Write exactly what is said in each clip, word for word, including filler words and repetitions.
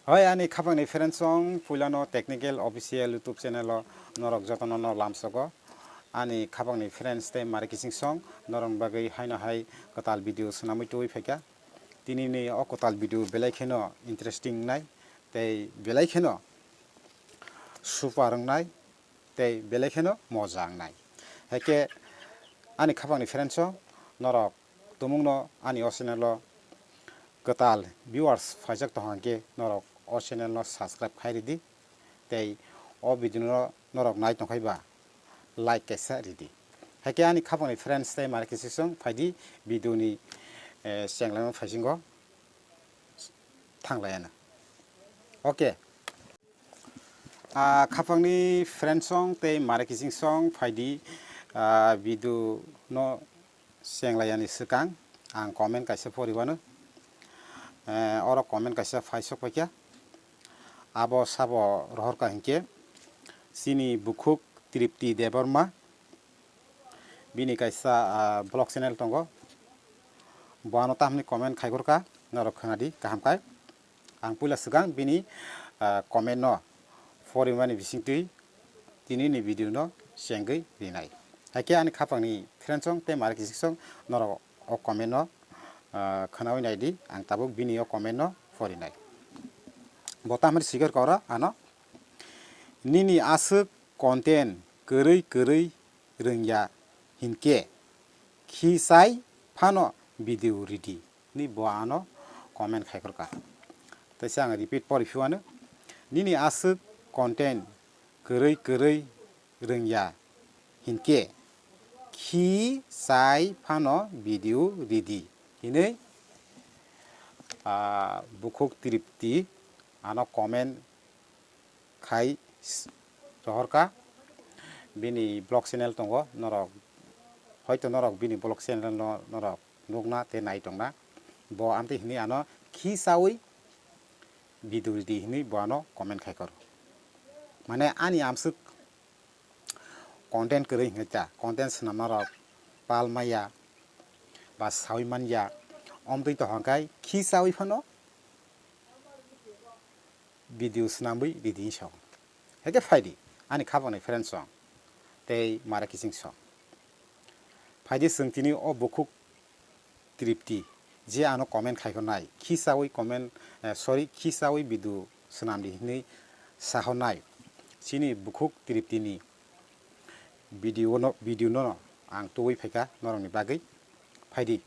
Hoi, ani khapangni friends song, puilano Technical Official YouTube channel o norok jotono no lamsogo. Ani khapangni friends tei mari kising song, norokni bagwi haino hai kwtal video swnamwi tubui phaikha. Tinini o kwtal video belai kheno interesting nai tei belai kheno super wngnai tei belai kheno moja wngnai. Haikhe ani khapangni friends song, norok tumungno ani o channel o kwtal viewers phaijak tongkha hwnkhe norok o channel no subscribe khai ridi tei o video no norok nai tongkhai ba like kaisa ridi. Haikhe ani khapangni friends tei mari kising song phaidi video ni, eh, chenglaima phaisingo thanglaiyana. Okay. Ah, khapangni friends song tei mari kising song phaidi, ah, video no chenglaiyani swkang ang comment kaisa poriwano. Eh, oro comment kaisa phaisok paikha. Abo sabo rohorkha hinkhe chini bukhuk Tripti Debbarma. Bini kaisa, ah, vlog channel tongo. Bo ano tamni comment khaikhorkha, norok khwnadi kaham khai. Ang puila swkang bini, ah, comment no porimani bisingtwi tini ni video no chengwi rinai. Haikhe ani khapangni friends song tei mari kising song norok o comment no, ah, khwnawi naidi, ang tabuk bini o comment no porinai. Bo tamni sikar kora ano, "Nini aswk content kwrwi kwrwi rwngya hinkhe, khi chai phano video ridi," hinwi bo ano comment khaikhorkha. Teisa ang repeat pori phiwano, "Nini aswk content kwrwi kwrwi rwngya hinkhe, khi chai phano video ridi," hinwi, ah, bukhuk Tripti ano comment khai s-, rohorkha. Bini vlog channel tongo, norok, hoito norok bini vlog channel no norok nukna tei nai tongna. Bo amtwi hinwi ano khi chawi video ridi hinwi bo ano comment khai koro. Mane ani amswk content kwrwi hinkhe ta, content swnamna rok pal maya ba sawi manya, omtwi tongkha khai khi chawi phano video swnamwi ridi hinwi sao. Haikhe phaidi ani khapangni friends song tei mara kiching song. Phaidi chwng tini o bukhuk Tripti je ano comment khaikhornai, khisawi comment, eh, sorry, khisawi video swnamdi hinwi sahornai. Chini bukhuk Triptini video no, video no ang tubui phaikha norokni bagwi. Phaidi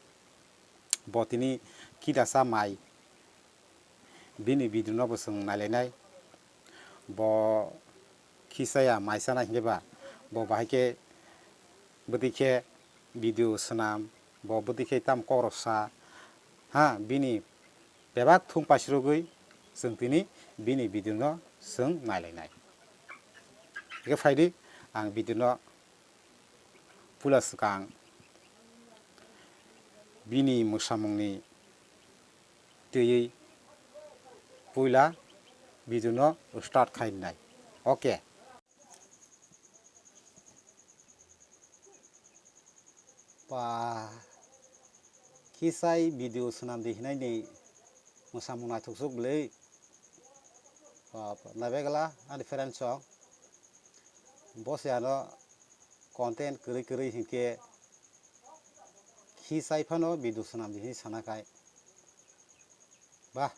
bo tini kidasa mai bini video no bo chwng nailainai. Bo khisaya mai sana hinkhe ba, bo bahai khe bwtwi khe video swnam, bo bwtwi khe tamo kokrok sa, ha, bini bebak thung paisrogwi chwng tini bini video no chwng nailainai. Hwnkhe phaidi ang video no puila swkang bini mwsamungni twiwi puila video no start khai nai. Okay. Pa, khisai video swnamdi hinai ni mwsamung naithok suk bwlwi. Pa, pa, naibegla ani friends rok. Bo se ano content kwrwi kwrwi hinkhe khisai phano video swnamdi hinwi sana khai. Ba.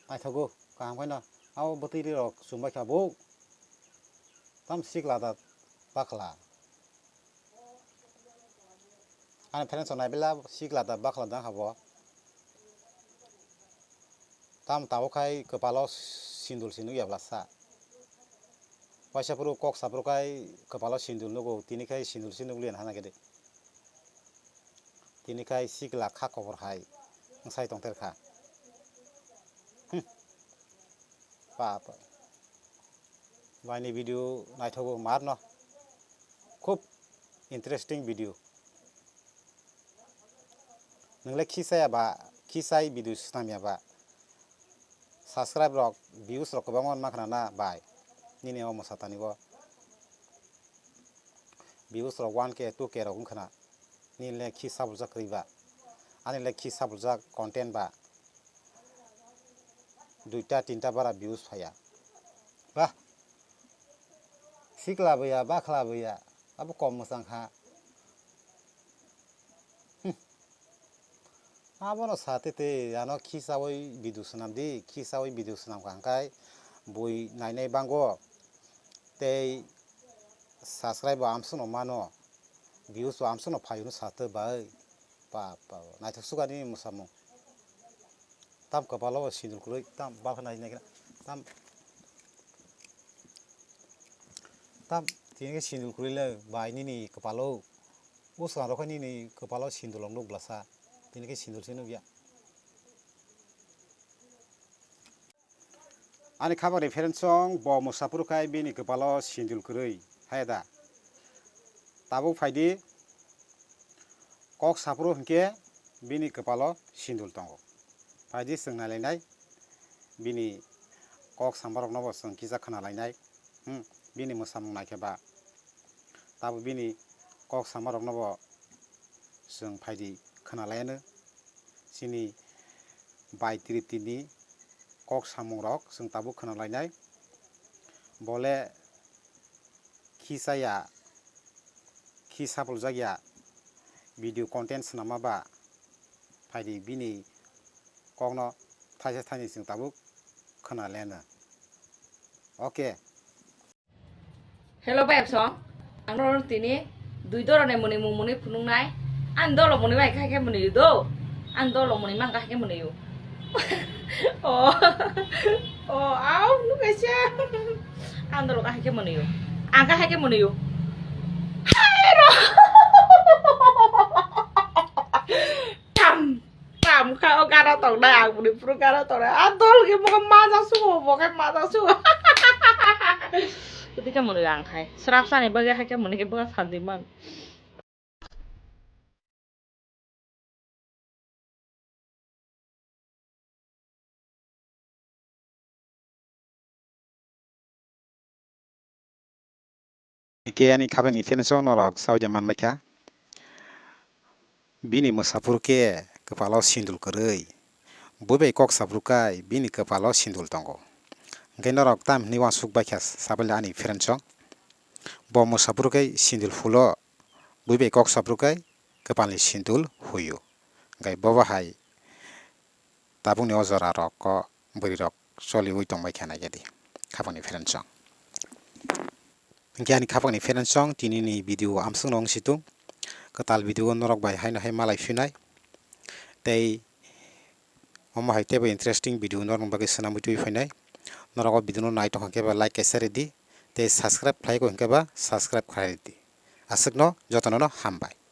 Naithogo, kaham khaino. Abo bwtwi rok chumbai kha bo. Tam sikla da bakla. Ani friends rok naibela sikla da bakla dang habo. Tam tabuk khai kwpalo sindul si nukya bwlasa. Waisa phuru kok saphuru khai kwpalo sindul nugo, tini khai sindul si nukliya hana khe de. Tini khai sikla kha kobor hai wngsai tongter kha. Hmm. Pa, pa. Baini video naithogo mar no. Khub interesting video. Nwngle khisaya ba, khisai video swnamya ba. Subscribe rok, views rok kwbangma wngma khna na bai. Nini o mwsatani o views rok one K, two K rok wngkhna. Nini le khi sabuljak kwrwi ba. Ani le khi sabuljak content ba. duita tinta bara views phaiya. Bah, sikla bwya, bakhla bwya, abo kom mwchang kha. Hmm. Abono sa tete, ano khisawi video swnam di, khisawi video swnam kha hwnkhe bui nainai bango, tei subscribe bo amswkno mano, views bo amswkno phaio hwnwi sa tei bai. Pa, pa, naithok sukha nini mwsamung. Tam kwpalo bo sindul kwrwi, tam bakha nai nai khe tam, tam tini khe sindul kwrwi le bai nini kwpalo. Bwskango rw khe nini kwpalo sindulrok nuk bwlasa, tini khe sindul se nukya. Ani khabangni friendsong bo mwsa phuru khai bini kwpalo sindul kwrwi, hai da? Tabuk phaidi, kok saphuru hinkhe bini kwpalo sindul tongo. Phaidi chwng nailainai, bini kok samarokno bo chwng kisa khwnalainai. Hmm, bini mwsamung naikhe ba. Tabuk bini kok samarokno bo chwng phaidi khwnalaiano. Chini bai Triptini kok samungrok chwng tabuk khwnalainai. Bole khisa ya, khi sapuljakya video content swnamma ba phaidi bini kokno thaisa thaini chwng tabuk khwnalaiano. Okay. Hello, bai song. Ang no tini dui doro ne muni mung muni phunung nai. Ang dolo muni bai khai khe muni do. Ang dolo muni mang khai khe muni. Oh. Oh, au, nu kaisa. Ang dolo khai khe muni. Ang khai khe muni. Hai ro. Tam. Tam kha o gana tong nai, ang bini phuru gana tong nai. A dol khe bo khe majak sugo, bo khe majak sugo. Twi khe mwnwi ang khai. Srap sani bagwi hai khe mwnwi khe bwkha santi man. Hingke ani khabangni friendsong norok saui de manbaikha. Bini mwsaphuru khe kwpalo sindul kwrwi. Bui bai kok saphuru kai bini kwpalo sindul tongo. Hingke norok tam hinwi uansuk baikha sabaili ani friendsong. Bo mwsaphuru kai sindul phulo, bui bai kok saphuru kai kwpalni sindul huio. Hingke bobo hai tabukni o jorarok o bwrwirok choliui tongbai kha naikhe di, khapangni friendsong. Hingke ani khapangni friendsong, tinini video amswkno wng situng. Kwtal video norok bai haino hai malai phinai. Tei omo hai teibo interesting video norokni bagwi swnamwi twi phainai. Norok o video no naithok hwnkhe ba like kaisa ridi. Tei subscribe khlai kho hwnkhe ba subscribe khlai ridi. Aswkno jotono no hambai.